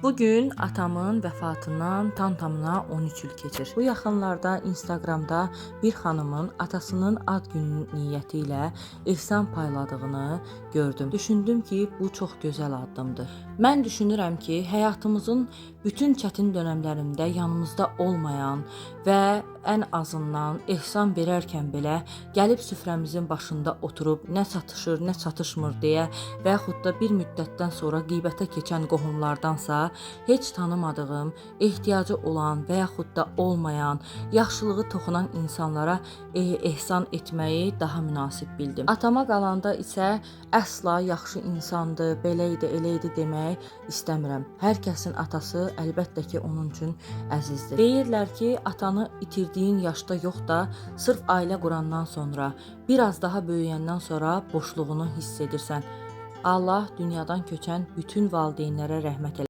Bu gün atamın vəfatından tam-tamına 13 il keçir. Bu yaxınlarda Instagramda bir xanımın atasının ad günü niyyəti ilə ehsan payladığını gördüm. Düşündüm ki, bu çox gözəl addımdır. Mən düşünürəm ki, həyatımızın bütün çətin dönəmlərində yanımızda olmayan və ən azından ehsan verərkən belə gəlib süfrəmizin başında oturub nə çatışır, nə çatışmır deyə və yaxud da bir müddətdən sonra qeybətə keçən qohumlardansa heç tanımadığım, ehtiyacı olan və yaxud da olmayan, yaxşılığı toxunan insanlara ehsan etməyi daha münasib bildim. Atama qalanda isə əsla yaxşı insandı, belə idi, elə idi demək istəmirəm. Hər kəsin atası əlbəttə ki, onun üçün əzizdir. Deyirlər ki, atanı itirdiyin yaşda yox da, sırf ailə qurandan sonra, biraz daha böyüyəndən sonra boşluğunu hiss edirsən. Allah dünyadan köçən bütün valideynlərə rəhmət eləsin.